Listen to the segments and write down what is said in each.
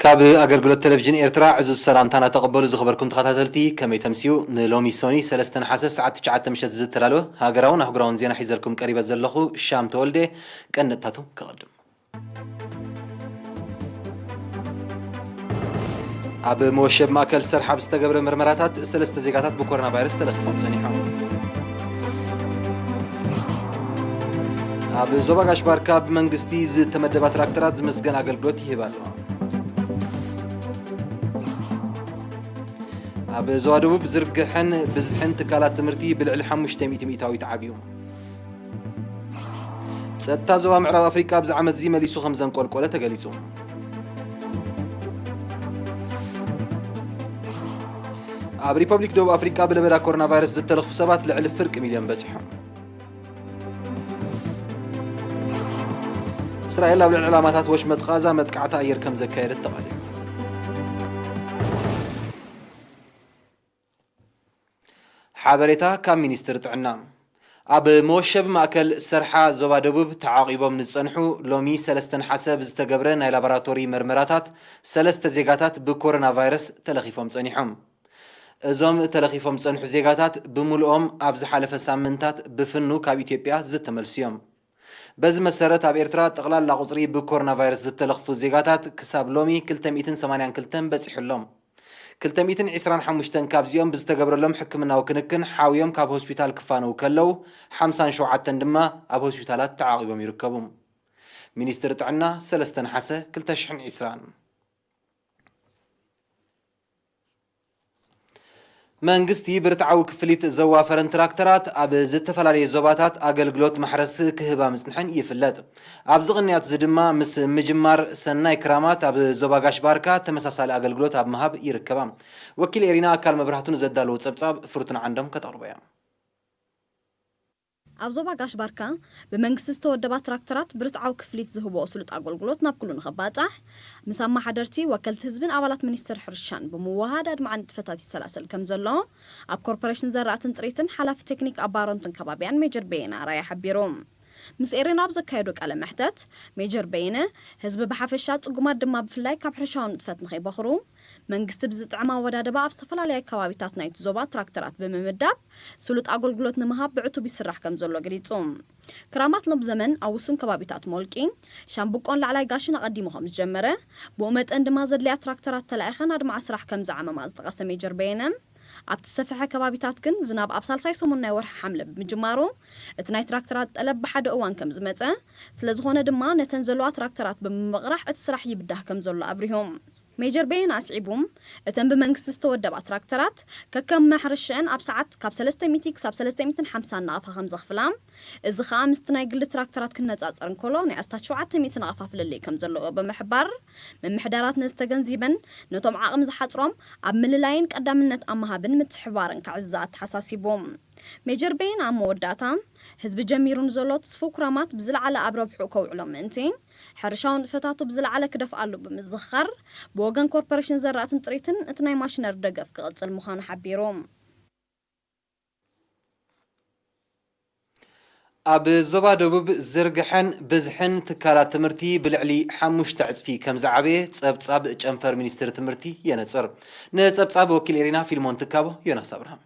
ካብ ኣገልግሎት ቴሌቪዥን ኤርትራ ዕዙዝ ሰላምታና ተቐበሉ ዝኸበርኩም ተኸታተልቲ፣ ከመይ ተምስዩ? ንሎሚ ሶኒ ሰለስተ ነሓሰ ሰዓት ትሽዓተ ምሸት ዝተዳለወ ሃገራውን ኣህጉራውን ዜና ሒዘልኩም ቀሪበ ዘለኹ ሻም ተወልደ። ቀንድታቱ ከቐድም። ኣብ መወሸብ ማእከል ሰርሓ ብዝተገብረ መርመራታት ሰለስተ ዜጋታት ብኮሮና ቫይረስ ተለኺፎም ጸኒሖም። ኣብ ዞባ ጋሽ ባርካ ብመንግስቲ ዝተመደባ ትራክተራት ዝምስገን ኣገልግሎት ይህብ ኣለዋ። ኣብ ዞባ ደቡብ ዝርግሐን ብዝሕን ትካላት ትምህርቲ ብልዕሊ ሓሙሽተ ሚእቲ ሚእታዊት ዓብዩ። ጸጥታ ዞባ ምዕራብ ኣፍሪቃ ኣብዚ ዓመት እዚ መሊሱ ከም ዘንቆልቆለ ተገሊጹ። ኣብ ሪፐብሊክ ደቡብ ኣፍሪቃ ብለበዳ ኮሮና ቫይረስ ዝተለኽፉ ሰባት ልዕሊ ፍርቂ ሚልዮን በጺሖም። እስራኤል ኣብ ልዕሊ ዕላማታት ወሽመጥ ቓዛ መጥቃዕቲ ኣየር ከም ዘካየደት ተቓሊዑ። ሓበሬታ ካብ ሚኒስትሪ ጥዕና። ኣብ መወሸቢ ማእከል ሰርሓ ዞባ ደቡብ ተዓቒቦም ንዝጸንሑ ሎሚ ሰለስተ ነሓሰ ብዝተገብረ ናይ ላቦራቶሪ መርመራታት ሰለስተ ዜጋታት ብኮሮና ቫይረስ ተለኺፎም ጸኒሖም። እዞም ተለኺፎም ዝጸንሑ ዜጋታት ብምልኦም ኣብ ዝሓለፈ ሳምንታት ብፍኑ ካብ ኢትዮጵያ ዝተመልሱ እዮም። በዚ መሰረት ኣብ ኤርትራ ጠቕላላ ቁጽሪ ብኮሮና ቫይረስ ዝተለኽፉ ዜጋታት ክሳብ ሎሚ ክልተ ሚእትን ሰማንያን ክልተን በጺሑ ኣሎ። ክልተ ሚእትን ዕስራን ሓሙሽተን ካብዚኦም ብዝተገብረሎም ሕክምናዊ ክንክን ሓውዮም ካብ ሆስፒታል ክፋነዉ ከለዉ፣ ሓምሳን ሸውዓተን ድማ ኣብ ሆስፒታላት ተዓቒቦም ይርከቡ። ሚኒስትሪ ጥዕና፣ ሰለስተ ነሓሰ ክልተ ሽሕን ዕስራን። መንግስቲ ብርትዓዊ ክፍሊት ዘዋፈረን ትራክተራት ኣብ ዝተፈላለየ ዞባታት ኣገልግሎት ማሕረስ ክህባ ምጽንሐን ይፍለጥ። ኣብዚ ቅንያት እዚ ድማ ምስ ምጅማር ሰናይ ክራማት ኣብ ዞባ ጋሽ ባርካ ተመሳሳሊ ኣገልግሎት ኣብ ምሃብ ይርከባ። ወኪል ኤሪና ኣካል መብራህቱ ንዘዳለዎ ጸብጻብ ፍርቱና ዓንዶም ከተቕርቦ እያ። ኣብ ዞባ ጋሽ ባርካ ብመንግስቲ ዝተወደባ ትራክተራት ብርትዓዊ ክፍሊት ዝህቦ ስሉጥ ኣገልግሎት ናብ ኩሉ ንኸባጻሕ፣ ምስ ኣመሓደርቲ፣ ወከልቲ ህዝብን ኣባላት ሚኒስቴር ሕርሻን ብምውሃድ ኣድማዒ ንጥፈታት ይሰላሰል ከም ዘሎ ኣብ ኮርፖሬሽን ዘራእትን ጥሪትን ሓላፊ ቴክኒክ ኣብ ባረንቱን ከባቢያን ሜጀር በየነ ኣራያ ሓቢሩ። ምስ ኤሬና ኣብ ዘካየዶ ቃለ መሕተት፣ ሜጀር በየነ፣ ህዝቢ ብሓፈሻ ጽጉማት ድማ ብፍላይ ካብ ሕርሻዊ ንጥፈት ንኸይበኽሩ፣ መንግስቲ ብዝጥዕም ኣወዳድባ ኣብ ዝተፈላለያ ከባቢታት ናይቲ ዞባ ትራክተራት ብምምዳብ ስሉጥ ኣገልግሎት ንምሃብ ብዕቱብ ይስራሕ ከም ዘሎ ገሊጹ። ክራማት ሎም ዘመን ኣብ ውሱን ከባቢታት ሞልቂ፣ ሻምብቆን ላዕላይ ጋሽን ኣቐዲሙ ከም ዝጀመረ፣ ብኡ መጠን ድማ ዘድልያ ትራክተራት ተላኢኸን ኣድማዒ ስራሕ ከም ዝዓመማ ዝጠቐሰ ሜጀር በየነ፣ ኣብቲ ዝሰፍሐ ከባቢታት ግን ዝናብ ኣብ ሳልሳይ ሰሙን ናይ ወርሒ ሓምለ ብምጅማሩ፣ እቲ ናይ ትራክተራት ጠለብ ብሓደ እዋን ከም ዝመጸ፣ ስለ ዝኾነ ድማ ነተን ዘለዋ ትራክተራት ብምምቕራሕ እቲ ስራሕ ይብዳህ ከም ዘሎ ኣብሪሁ። ሜጀር በየነ ኣስዒቡ፣ እተን ብመንግስቲ ዝተወደባ ትራክተራት ከከም ማሕረሽአን ኣብ ሰዓት ካብ ሰለስተ ሚእቲ ክሳብ ሰለስተ ሚእትን ሓምሳን ናቕፋ ከም ዘኽፍላ፣ እዚ ኸኣ ምስቲ ናይ ግሊ ትራክተራት ክነጻጸር እንከሎ ናይ ኣስታት ሸውዓተ ሚእቲ ናቕፋ ፍልልይ ከም ዘለዎ ብምሕባር፣ ምምሕዳራት ነዚ ተገንዚበን ነቶም ዓቕሚ ዝሓጽሮም ኣብ ምልላይን ቀዳምነት ኣብ ምሃብን ምትሕብባርን ክዕዝዛ ኣተሓሳሲቡ። ሜጀር በየነ ኣብ መወዳእታ፣ ህዝቢ ጀሚሩ ንዘሎ ትስፉው ክራማት ብዝለዓለ ኣብ ረብሕኡ ከውዕሎ ምእንቲ፣ ሕርሻዊ ንጥፈታቱ ብዝለዓለ ክደፍኣሉ ብምዝኽኻር፣ ብወገን ኮርፖሬሽን ዘራእትን ጥሪትን እቲ ናይ ማሽነሪ ደገፍ ክቕጽል ምዃኑ ሓቢሩ። ኣብ ዞባ ደቡብ ዝርግሐን ብዝሕን ትካላት ትምህርቲ ብልዕሊ ሓሙሽተ ዕጽፊ ከም ዝዓበየ ጸብጻብ ጨንፈር ሚኒስትሪ ትምህርቲ የነጽር። ንጸብጻብ ወኪል ኤሪና ፊልሞን ትካቦ፣ ዮናስ ኣብርሃም።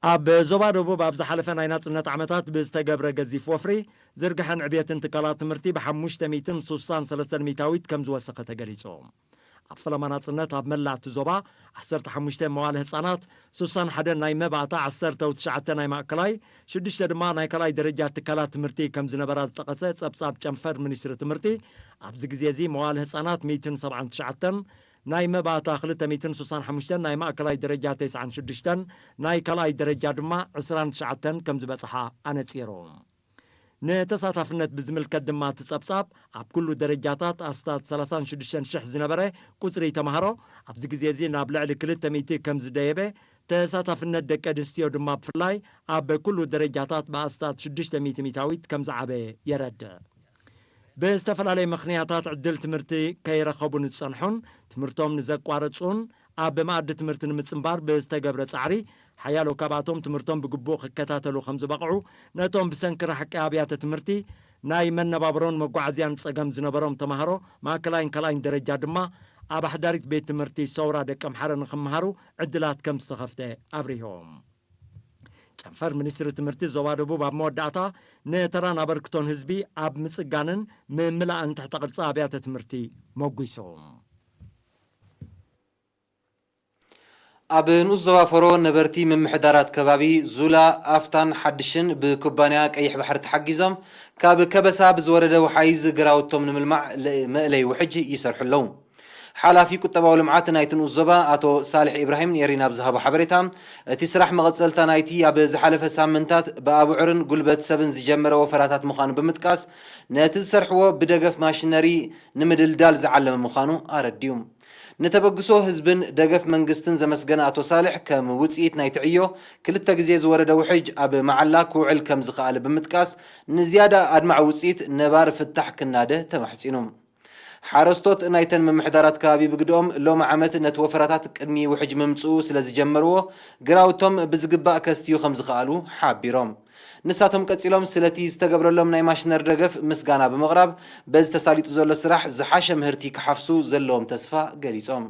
ኣብ ዞባ ደቡብ ኣብ ዝሓለፈ ናይ ናጽነት ዓመታት ብዝተገብረ ገዚፍ ወፍሪ፣ ዝርግሐን ዕብየትን ትካላት ትምህርቲ ብሓሙሽተ ሚእትን ሱሳን ሰለስተን ሚእታዊት ከም ዝወሰኸ ተገሊጹ። ኣብ ፈለማ ናጽነት ኣብ መላእ እቲ ዞባ ዓሰርተ ሓሙሽተ መዋለ ህጻናት፣ ሱሳን ሓደ ናይ መባእታ፣ ዓሰርተ ትሽዓተ ናይ ማእከላይ፣ ሽዱሽተ ድማ ናይ ካልኣይ ደረጃ ትካላት ትምህርቲ ከም ዝነበራ ዝጠቐሰ ጸብጻብ ጨንፈር ሚኒስትሪ ትምህርቲ፣ ኣብዚ ግዜ እዚ መዋለ ህጻናት ሚእትን ሰብዓን ትሽዓተን፣ ናይ መባእታ ክልተ ሚእትን ሱሳን ሓሙሽተን፣ ናይ ማእከላይ ደረጃ ተስዓን ሽዱሽተን፣ ናይ ካልኣይ ደረጃ ድማ ዕስራን ትሽዓተን ከም ዝበጽሓ ኣነጺሩ። ንተሳታፍነት ብዝምልከት ድማ እቲ ጸብጻብ ኣብ ኩሉ ደረጃታት ኣስታት ሰላሳን ሽዱሽተን ሽሕ ዝነበረ ቁጽሪ ተማሃሮ ኣብዚ ግዜ እዚ ናብ ልዕሊ ክልተ ሚእቲ ከም ዝደየበ፣ ተሳታፍነት ደቂ ኣንስትዮ ድማ ብፍላይ ኣብ ኩሉ ደረጃታት ብኣስታት ሽዱሽተ ሚእቲ ሚእታዊት ከም ዝዓበ የረድእ። ብዝተፈላለየ ምኽንያታት ዕድል ትምህርቲ ከይረኸቡ ንዝጸንሑን ትምህርቶም ንዘቋረጹን ኣብ መኣዲ ትምህርቲ ንምጽንባር ብዝተገብረ ጻዕሪ፣ ሓያሎ ካብኣቶም ትምህርቶም ብግቡእ ክከታተሉ ከም ዝበቕዑ፣ ነቶም ብሰንኪ ርሕቂ ኣብያተ ትምህርቲ ናይ መነባብሮን መጓዓዝያን ጸገም ዝነበሮም ተማሃሮ ማእከላይን ካልኣይን ደረጃ ድማ ኣብ ኣሕዳሪት ቤት ትምህርቲ ሰውራ ደቀምሓረ ንኽመሃሩ ዕድላት ከም ዝተኸፍተ ኣብሪሆም። ጨንፈር ሚኒስትሪ ትምህርቲ ዞባ ደቡብ ኣብ መወዳእታ ንተራን ኣበርክቶን ህዝቢ ኣብ ምጽጋንን ምምላእን ትሕተ ቅርጺ ኣብያተ ትምህርቲ መጒሱ። ኣብ ንኡስ ዞባ ፈሮ ነበርቲ ምምሕዳራት ከባቢ ዙላ፣ ኣፍታን ሓድሽን ብኩባንያ ቀይሕ ባሕሪ ተሓጊዞም ካብ ከበሳ ብዝወረደ ወሓይዝ ግራውቶም ንምልማዕ ለ-፣ መእለይ ውሕጅ ይሰርሑ ኣለዉ። ሓላፊ ቁጠባዊ ልምዓት ናይቲ ንኡስ ዞባ ኣቶ ሳልሕ ኢብራሂም ንኤሪና ኣብ ዝሃቦ ሓበሬታ፣ እቲ ስራሕ መቐጸልታ ናይቲ ኣብ ዝሓለፈ ሳምንታት ብኣቡዑርን ጉልበት ሰብን ዝጀመረ ወፈራታት ምዃኑ ብምጥቃስ፣ ነቲ ዝሰርሕዎ ብደገፍ ማሽነሪ ንምድልዳል ዝዓለመ ምዃኑ ኣረዲኡ። ንተበግሶ ህዝብን ደገፍ መንግስትን ዘመስገነ ኣቶ ሳልሕ፣ ከም ውጽኢት ናይቲ ዕዮ ክልተ ግዜ ዝወረደ ውሕጅ ኣብ መዓላ ክውዕል ከም ዝኸኣለ ብምጥቃስ፣ ንዝያዳ ኣድማዒ ውጽኢት ነባሪ ፍታሕ ክናደ ተማሕጺኑ። ሓረስቶት ናይተን ምምሕዳራት ከባቢ ብግድኦም፣ ሎሚ ዓመት ነቲ ወፈራታት ቅድሚ ውሕጅ ምምጽኡ ስለ ዝጀመርዎ፣ ግራውቶም ብዝግባእ ከስትዩ ከም ዝኸኣሉ ሓቢሮም። ንሳቶም ቀጺሎም ስለቲ ዝተገብረሎም ናይ ማሽነር ደገፍ ምስጋና ብምቕራብ፣ በዚ ተሳሊጡ ዘሎ ስራሕ ዝሓሸ ምህርቲ ክሓፍሱ ዘለዎም ተስፋ ገሊጾም።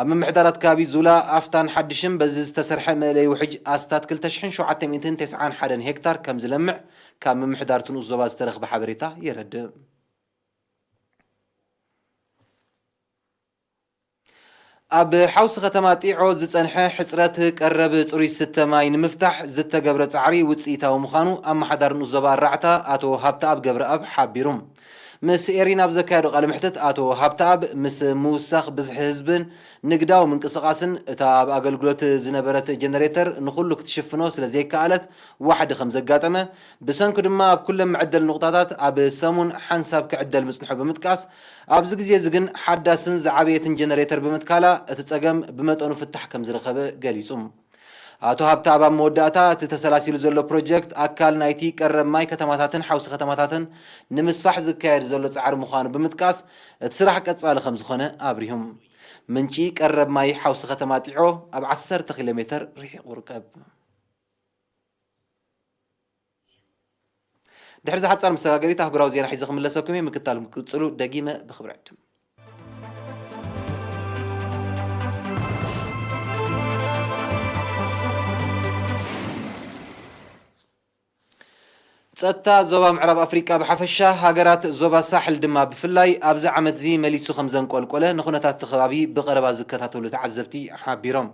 ኣብ ምምሕዳራት ከባቢ ዙላ፣ ኣፍታን ሓድሽን በዚ ዝተሰርሐ መእለይ ውሕጅ ኣስታት ክልተ ሽሕን ሸውዓተ ሚእትን ተስዓን ሓደን ሄክታር ከም ዝለምዕ ካብ ምምሕዳር እቲ ንኡስ ዞባ ዝተረኽበ ሓበሬታ የረድእ። ኣብ ሓውሲ ከተማ ጢዖ ዝጸንሐ ሕጽረት ቀረብ ጽሩይ ስተ ማይ ንምፍታሕ ዝተገብረ ጻዕሪ ውጽኢታዊ ምዃኑ ኣመሓዳሪ ንኡስ ዞባ ኣራዕታ ኣቶ ሃብተኣብ ገብረኣብ ሓቢሩ። ምስ ኤሪና ኣብ ዘካየዶ ቃለ መሕትት ኣቶ ሃብተኣብ፣ ምስ ምውሳኽ ብዝሒ ህዝብን ንግዳዊ ምንቅስቓስን እታ ኣብ ኣገልግሎት ዝነበረት ጀነሬተር ንኹሉ ክትሽፍኖ ስለ ዘይከኣለት ዋሕዲ ከም ዘጋጠመ፣ ብሰንኩ ድማ ኣብ ኩለን መዐደሊ ንቑጣታት ኣብ ሰሙን ሓንሳብ ክዕደል ምጽንሑ ብምጥቃስ፣ ኣብዚ ግዜ እዚ ግን ሓዳስን ዝዓበየትን ጀነሬተር ብምትካላ እቲ ጸገም ብመጠኑ ፍታሕ ከም ዝረኸበ ገሊጹ። ኣቶ ሃብተኣብ ኣብ መወዳእታ፣ እቲ ተሰላሲሉ ዘሎ ፕሮጀክት ኣካል ናይቲ ቀረብ ማይ ከተማታትን ሓውሲ ከተማታትን ንምስፋሕ ዝካየድ ዘሎ ጻዕሪ ምዃኑ ብምጥቃስ፣ እቲ ስራሕ ቀጻሊ ከም ዝኾነ ኣብሪሁ። ምንጪ ቀረብ ማይ ሓውሲ ከተማ ጢዖ ኣብ ዓሰርተ ኪሎ ሜተር ርሒቑ ይርከብ። ድሕሪ ዝሓጻር መሰጋገሪት ኣህጉራዊ ዜና ሒዘ ክምለሰኩም እየ። ምክታል ክትቅጽሉ ደጊመ ብኽብሪ ዕድም። ጸጥታ ዞባ ምዕራብ ኣፍሪቃ ብሓፈሻ፣ ሃገራት ዞባ ሳሕል ድማ ብፍላይ፣ ኣብዚ ዓመት'ዚ መሊሱ ከም ዘንቆልቆለ ንኹነታት እቲ ከባቢ ብቐረባ ዝከታተሉ ተዓዘብቲ ሓቢሮም።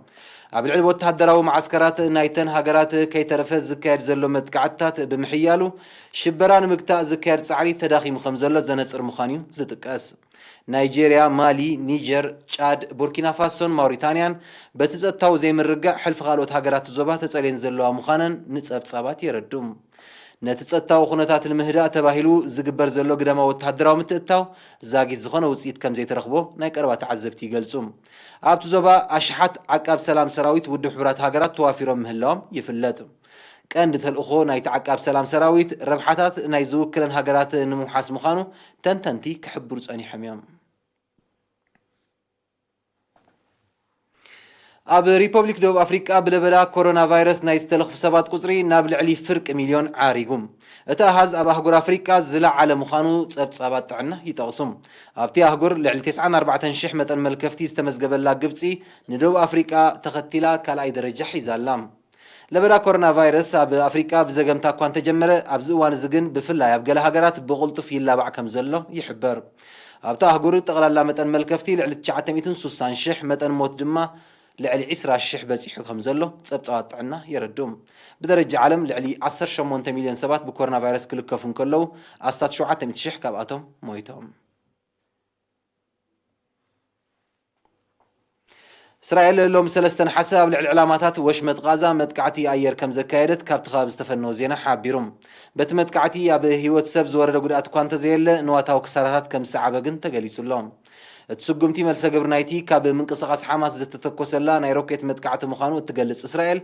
ኣብ ልዕሊ ወተሃደራዊ መዓስከራት ናይተን ሃገራት ከይተረፈ ዝካየድ ዘሎ መጥቃዕትታት ብምሕያሉ፣ ሽበራ ንምግታእ ዝካየድ ጻዕሪ ተዳኺሙ ከም ዘሎ ዘነጽር ምዃኑ'ዩ ዝጥቀስ። ናይጄርያ፣ ማሊ፣ ኒጀር፣ ጫድ፣ ቡርኪና ፋሶን ማውሪታንያን በቲ ጸጥታዊ ዘይምርግጋእ ሕልፊ ካልኦት ሃገራት ዞባ ተጸልየን ዘለዋ ምዃነን ንጸብጻባት የረድኡ። ነቲ ጸጥታዊ ኩነታት ንምህዳእ ተባሂሉ ዝግበር ዘሎ ግዳማዊ ወተሃደራዊ ምትእትታው ዛጊት ዝኾነ ውጽኢት ከም ዘይተረኽቦ ናይ ቀረባ ተዓዘብቲ ይገልጹ። ኣብቲ ዞባ ኣሽሓት ዓቃብ ሰላም ሰራዊት ውድብ ሕቡራት ሃገራት ተዋፊሮም ምህላዎም ይፍለጥ። ቀንዲ ተልእኾ ናይቲ ዓቃብ ሰላም ሰራዊት፣ ረብሓታት ናይ ዝውክለን ሃገራት ንምውሓስ ምዃኑ ተንተንቲ ክሕብሩ ጸኒሖም እዮም። ኣብ ሪፐብሊክ ደቡብ ኣፍሪቃ ብለበዳ ኮሮና ቫይረስ ናይ ዝተለኽፉ ሰባት ቁጽሪ ናብ ልዕሊ ፍርቂ ሚልዮን ዓሪጉ። እቲ ኣሃዝ ኣብ ኣህጉር ኣፍሪቃ ዝለዓለ ምዃኑ ጸብጻባት ጥዕና ይጠቕሱ። ኣብቲ ኣህጉር ልዕሊ ተስዓን ኣርባዕተን ሽሕ መጠን መልከፍቲ ዝተመዝገበላ ግብጺ፣ ንደቡብ ኣፍሪቃ ተኸቲላ ካልኣይ ደረጃ ሒዛ ኣላ። ለበዳ ኮሮና ቫይረስ ኣብ ኣፍሪቃ ብዘገምታ እኳ እንተጀመረ፣ ኣብዚ እዋን እዚ ግን ብፍላይ ኣብ ገለ ሃገራት ብቕልጡፍ ይላባዕ ከም ዘሎ ይሕበር። ኣብታ ኣህጉር ጠቕላላ መጠን መልከፍቲ ልዕሊ ትሽዓተ ሚእትን ስሳን ሽሕ፣ መጠን ሞት ድማ ልዕሊ ዕስራ ሽሕ በጺሑ ከም ዘሎ ጸብጻባት ጥዕና የረድኡ። ብደረጃ ዓለም ልዕሊ ዓሰርተ ሸሞንተ ሚልዮን ሰባት ብኮሮና ቫይረስ ክልከፉ እንከለዉ፣ ኣስታት ሸውዓተ ሚእቲ ሽሕ ካብኣቶም ሞይቶም። እስራኤል ሎሚ ሰለስተ ነሓሰ ኣብ ልዕሊ ዕላማታት ወሽመጥ ቃዛ መጥቃዕቲ ኣየር ከም ዘካየደት ካብቲ ከባቢ ዝተፈነወ ዜና ሓቢሩ። በቲ መጥቃዕቲ ኣብ ህይወት ሰብ ዝወረደ ጉድኣት እኳ እንተዘየለ፣ ንዋታዊ ክሳራታት ከም ዝሰዓበ ግን ተገሊጹ ኣሎ። እቲ ስጉምቲ መልሰ ግብሪ ናይቲ ካብ ምንቅስቓስ ሓማስ ዝተተኮሰላ ናይ ሮኬት መጥቃዕቲ ምዃኑ እትገልጽ እስራኤል፣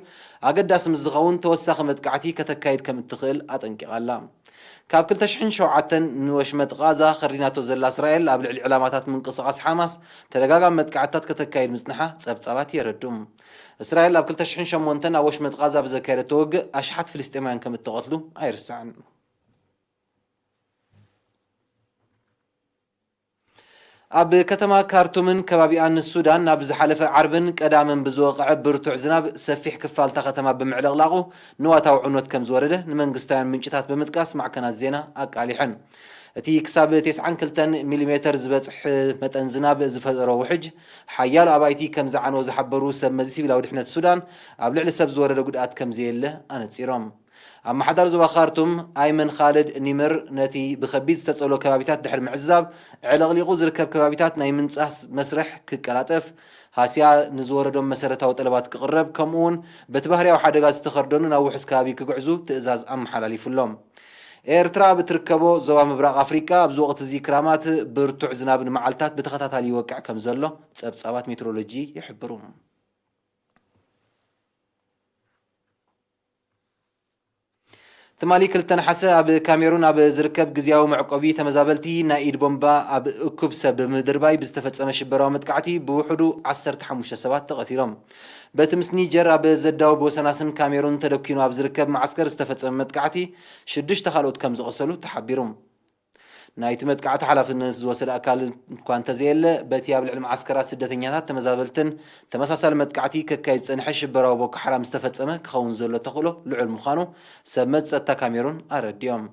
ኣገዳሲ ምስ ዝኸውን ተወሳኺ መጥቃዕቲ ከተካይድ ከም እትኽእል ኣጠንቂቓ ኣላ። ካብ ክልተ ሽሕን ሸውዓተን ንወሽመጥ ቃዛ ከሪናቶ ዘላ እስራኤል፣ ኣብ ልዕሊ ዕላማታት ምንቅስቓስ ሓማስ ተደጋጋሚ መጥቃዕትታት ከተካይድ ምጽንሓ ጸብጻባት የረድኡ። እስራኤል ኣብ ክልተ ሽሕን ሸሞንተን ኣብ ወሽመጥ ቃዛ ብዘካየደቶ ውግእ ኣሽሓት ፍልስጤማውያን ከም እተቐትሉ ኣይርሳዕን። ኣብ ከተማ ካርቱምን ከባቢኣን ሱዳን ናብ ዝሓለፈ ዓርብን ቀዳምን ብዝወቕዐ ብርቱዕ ዝናብ ሰፊሕ ክፋልታ ከተማ ብምዕልቕላቑ ንዋታዊ ዕንወት ከም ዝወረደ ንመንግስታውያን ምንጭታት ብምጥቃስ ማዕከናት ዜና ኣቃሊሐን። እቲ ክሳብ ተስዓን ክልተን ሚሊሜተር ዝበጽሕ መጠን ዝናብ ዝፈጠሮ ውሕጅ ሓያሎ ኣባይቲ ከም ዝዓነወ ዝሓበሩ ሰብ መዚ ሲቪላዊ ድሕነት ሱዳን፣ ኣብ ልዕሊ ሰብ ዝወረደ ጉድኣት ከም ዘየለ ኣነጺሮም። ኣመሓዳሪ ዞባ ካርቱም ኣይመን ኻልድ ኒምር ነቲ ብኸቢድ ዝተጸሎ ከባቢታት ድሕሪ ምዕዛብ፣ ዕልቕሊቑ ዝርከብ ከባቢታት ናይ ምንጻህ መስርሕ ክቀላጠፍ፣ ሃስያ ንዝወረዶም መሰረታዊ ጠለባት ክቕረብ፣ ከምኡውን በቲ ባህርያዊ ሓደጋ ዝተኸርደኑ ናብ ውሑስ ከባቢ ክግዕዙ ትእዛዝ ኣመሓላሊፉሎም። ኤርትራ ኣብ እትርከቦ ዞባ ምብራቕ ኣፍሪቃ ኣብዚ ወቕቲ እዚ ክራማት ብርቱዕ ዝናብ ንመዓልታት ብተኸታታሊ ይወቅዕ ከም ዘሎ ጸብጻባት ሜትሮሎጂ ይሕብሩ። ትማሊ ክልተ ነሓሰ ኣብ ካሜሩን ኣብ ዝርከብ ግዝያዊ መዕቆቢ ተመዛበልቲ ናይ ኢድ ቦምባ ኣብ እኩብ ሰብ ብምድርባይ ብዝተፈጸመ ሽበራዊ መጥቃዕቲ ብውሕዱ ዓሰርተ ሓሙሽተ ሰባት ተቐቲሎም። በቲ ምስ ኒጀር ኣብ ዘዳውብ ወሰናስን ካሜሩን ተደኪኑ ኣብ ዝርከብ መዓስከር ዝተፈጸመ መጥቃዕቲ ሽዱሽተ ካልኦት ከም ዝቖሰሉ ተሓቢሩ። ናይቲ መጥቃዕቲ ሓላፍነት ዝወሰደ ኣካል እኳ እንተዘየለ፣ በቲ ኣብ ልዕሊ መዓስከራት ስደተኛታት ተመዛበልትን ተመሳሳሊ መጥቃዕቲ ከካይድ ዝጸንሐ ሽበራዊ ቦኮ ሓራም ዝተፈጸመ ክኸውን ዘሎ ተኽእሎ ልዑል ምዃኑ ሰብ መዚ ጸጥታ ካሜሩን ኣረዲኦም።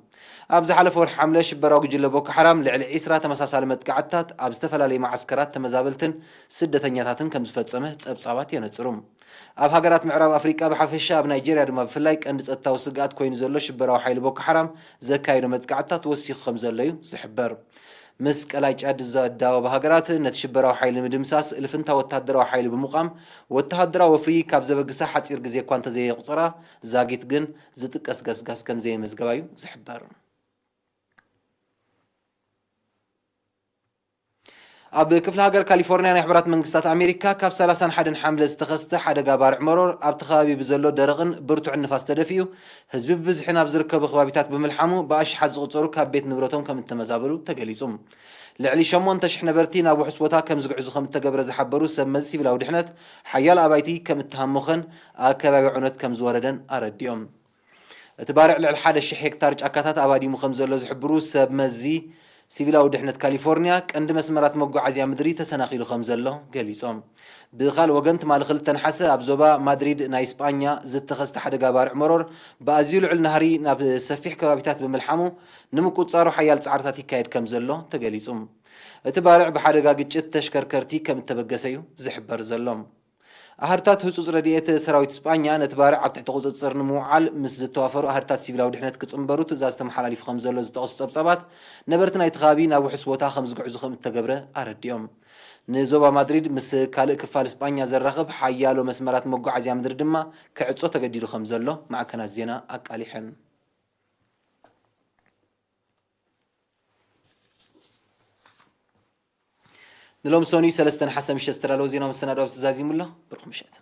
ኣብ ዝሓለፈ ወርሒ ሓምለ ሽበራዊ ጉጅለ ቦኮ ሓራም ልዕሊ ዒስራ ተመሳሳሊ መጥቃዕትታት ኣብ ዝተፈላለዩ መዓስከራት ተመዛበልትን ስደተኛታትን ከም ዝፈጸመ ጸብጻባት የነጽሩ። ኣብ ሃገራት ምዕራብ ኣፍሪቃ ብሓፈሻ፣ ኣብ ናይጄርያ ድማ ብፍላይ ቀንዲ ጸጥታዊ ስግኣት ኮይኑ ዘሎ ሽበራዊ ሓይሊ ቦኮ ሓራም ዘካየዶ መጥቃዕትታት ወሲኹ ከም ዘሎ እዩ ዝሕበር። ምስ ቀላይ ጫድ ዘዳወባ ሃገራት ነቲ ሽበራዊ ሓይሊ ንምድምሳስ ልፍንታ ወተሃደራዊ ሓይሊ ብምቋም፣ ወተሃደራዊ ወፍሪ ካብ ዘበግሳ ሓጺር ግዜ እኳ እንተዘየቑጸራ፣ ዛጊት ግን ዝጥቀስ ገስጋስ ከም ዘየመዝገባ እዩ ዝሕበር። ኣብ ክፍለ ሃገር ካሊፎርኒያ ናይ ሕቡራት መንግስታት ኣሜሪካ ካብ ሰላሳን ሓደን ሓምለ ዝተኸስተ ሓደጋ ባርዕ መሮር ኣብቲ ከባቢ ብዘሎ ደረቕን ብርቱዕን ንፋስ ተደፊኡ፣ ህዝቢ ብብዝሒ ናብ ዝርከቡ ከባቢታት ብምልሓሙ ብኣሽሓት ዝቑጸሩ ካብ ቤት ንብረቶም ከም እተመዛበሉ ተገሊጹ። ልዕሊ ሸሞንተ ሽሕ ነበርቲ ናብ ውሑስ ቦታ ከም ዝግዕዙ ከም እተገብረ ዝሓበሩ ሰብ መዚ ሲቪላዊ ድሕነት፣ ሓያሎ ኣባይቲ ከም እተሃሞኸን ኣከባቢ ዕንወት ከም ዝወረደን ኣረዲኦም። እቲ ባርዕ ልዕሊ ሓደ ሽሕ ሄክታር ጫካታት ኣባዲሙ ከም ዘሎ ዝሕብሩ ሰብ መዚ ሲቪላዊ ድሕነት ካሊፎርኒያ፣ ቀንዲ መስመራት መጓዓዝያ ምድሪ ተሰናኺሉ ከም ዘሎ ገሊጾም። ብኻልእ ወገን፣ ትማሊ ክልተ ነሓሰ ኣብ ዞባ ማድሪድ ናይ ስጳኛ ዝተኸስተ ሓደጋ ባርዕ መሮር ብኣዝዩ ልዑል ናህሪ ናብ ሰፊሕ ከባቢታት ብምልሓሙ ንምቁጽጻሩ ሓያል ጻዕርታት ይካየድ ከም ዘሎ ተገሊጹ። እቲ ባርዕ ብሓደጋ ግጭት ተሽከርከርቲ ከም እተበገሰ እዩ ዝሕበር ዘሎ። ኣሃዱታት ህጹጽ ረድኤት ሰራዊት ስጳኛ ነቲ ባርዕ ኣብ ትሕቲ ቁጽጽር ንምውዓል ምስ ዝተዋፈሩ ኣሃዱታት ሲቪላዊ ድሕነት ክጽንበሩ ትእዛዝ ተመሓላሊፉ ከም ዘሎ ዝጠቕሱ ጸብጻባት፣ ነበርቲ ናይቲ ከባቢ ናብ ውሑስ ቦታ ከም ዝግዕዙ ከም እተገብረ ኣረዲኦም። ንዞባ ማድሪድ ምስ ካልእ ክፋል ስጳኛ ዘራኽብ ሓያሎ መስመራት መጓዓዝያ ምድሪ ድማ ክዕጾ ተገዲዱ ከም ዘሎ ማዕከናት ዜና ኣቃሊሐን። ንሎም ሰኑይ ሰለስተ ነሓሰ ምሸት ዝተዳለወ ዜናዊ መሰናዶ ኣብዚ ተዛዚሙ ኣሎ። ብሩኽ ምሸት።